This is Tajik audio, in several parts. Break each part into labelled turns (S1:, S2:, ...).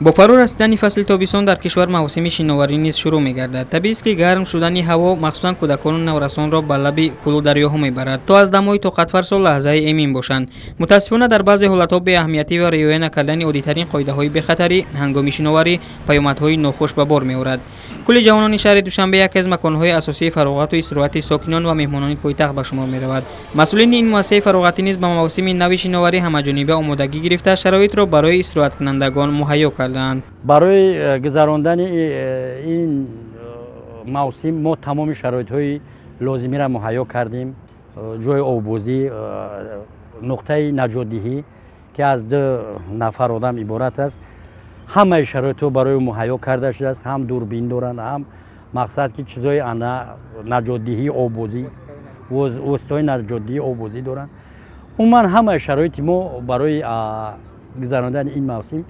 S1: Бо фаро расидани фасли тобистон дар кишвар мавсими шиноварӣ низ шурӯъ мегардад. Табиист, ки гарм шудани ҳаво махсусан кӯдакону наврасонро ба лаби кӯлу дарёҳо мебарад, то аз дамои тоқатфарсо лаҳзаи эмин бошанд. Мутаассифона, дар баъзе ҳолатҳо беаҳамиятӣ ва риоя накардани оддитарин қоидаҳои бехатарӣ ҳангоми шиноварӣ паёмадҳои нохуш ба бор меорад. Кӯли ҷавонони шаҳри Душанбе яке аз маконҳои асосии фароғату истироҳати сокинон ва меҳмонони пойтахт ба шумор меравад. Масъулини ин муассисаи фароғатӣ низ ба мавсими нави шиноварӣ ҳамаҷониба омодагӣ гирифта, шароитро барои истироҳаткунандагон муҳайё кардаанд.
S2: Барои гузарондани ин мавсим мо тамоми шароитҳои лозимиро муҳайё кардем. Ҷои оббозӣ, нуқтаи наҷотдиҳӣ, ки аз 2 нафар одам иборат аст, ҳамаи шароитҳо барои муҳайё карда шудааст. Ҳам дурбин доранд, ҳам мақсад ки чизҳои наҷотдиҳии оббозӣ, воситаҳои наҷотдиҳии оббозӣ доранд. Умуман, ҳамаи шароити мо барои гузарондани ин мавсим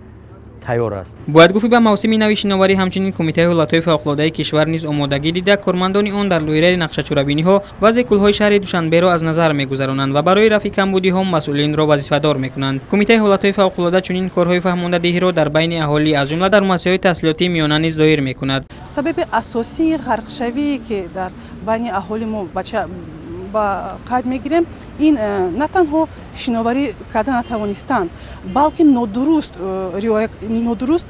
S2: тайёр аст.
S1: Бояд гуфт, ба мавсими нави шиноварӣ ҳамчунин Кумитаи ҳолатҳои фавқулодаи кишвар низ омодагӣ дида, кормандони он дар доираи нақшачорабиниҳо вазъи кӯлҳои шаҳри Душанберо аз назар мегузаронанд ва барои рафъи камбудиҳо масъулинро вазифадор мекунанд. Кумитаи ҳолатҳои фавқулода чунин корҳои фаҳмондадиҳиро дар байни аҳолӣ, аз ҷумла дар муассисаҳои таҳсилотии миёна низ доир мекунад.
S3: Сабаби асосии ғарқшавие, ки дар байни аҳоли мо ба қайд мегирем, ин на танҳо шиноварӣ карда натавонистан, балки нодуруст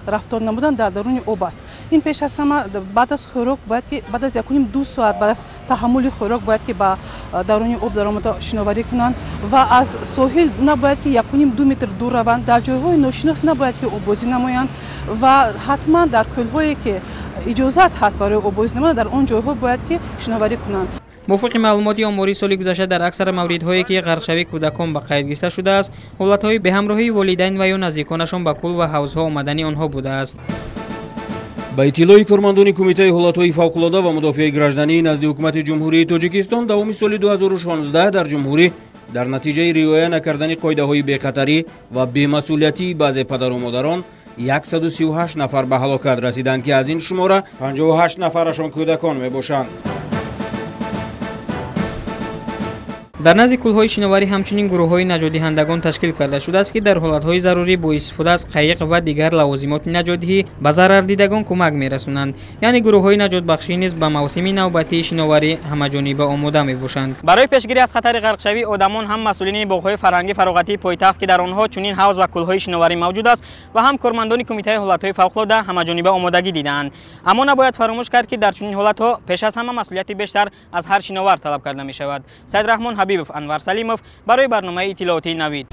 S3: рафтор намудан дар даруни об аст. Ин пеш аз ҳама баъд аз хӯрок бояд ки баъд аз 1,5-2 соат баъд аз таҳаммули хӯрок бояд ки ба даруни об даромада шиноварӣ кунанд ва аз соҳил набояд ки 1,5-2 метр дур раванд, дар ҷойҳои ношинос набояд ки оббозӣ намоянд ва ҳатман дар кӯлҳое, ки иҷозат ҳаст барои оббозӣ намудан, дар он ҷойҳо бояд ки шиноварӣ кунанд.
S1: Мувофиқи маълумоти омории соли гузашта, дар аксар мавридҳое, ки ғарқшавии кӯдакон ба қайд гирифта шудааст, ҳолатҳои беҳамроҳии волидайн ва ё наздиконашон ба кӯл ва ҳавзҳо омадани онҳо будааст.
S4: Ба иттилои кормандони Кумитаи ҳолатҳои фавқулода ва мудофиаи граждании назди Ҳукумати Ҷумҳурии Тоҷикистон, давоми соли 2016 дар ҷумҳурӣ дар натиҷаи риоя накардани қоидаҳои бехатарӣ ва бемасъулиятии баъзе падару модарон 138 нафар ба ҳалокат расиданд, ки аз ин шумора 58 нафарашон кӯдакон мебошанд.
S1: Дар назди кӯлҳои шиноварӣ ҳамчунин гурӯҳҳои наҷотдиҳандагон ташкил карда шудааст, ки дар ҳолатҳои зарурӣ бо истифода аз қайиқ ва дигар лавозимоти наҷотдиҳӣ ба зарардидагон кӯмак мерасонанд. Яъне гурӯҳҳои наҷотбахшӣ низ ба мавсими навбатии шиноварӣ ҳамаҷониба омода мебошанд. Барои пешгирӣ аз хатари ғарқшавии одамон ҳам масъулини боғҳои фарҳангӣ фароғатии пойтахт, ки дар онҳо чунин ҳавз ва кӯлҳои шиноварӣ мавҷуд аст, ва ҳам кормандони Кумитаи ҳолатҳои фавқулода ҳамаҷониба омодагӣ дидаанд. Аммо набояд фаромӯш кард, ки дар чунин ҳолатҳо пеш аз ҳама масъулияти бештар аз ҳар шиновар талаб карда мешавад. Саидраҳмон Ҳабибов, Анвар Салимов барои барномаи иттилоотии Навид.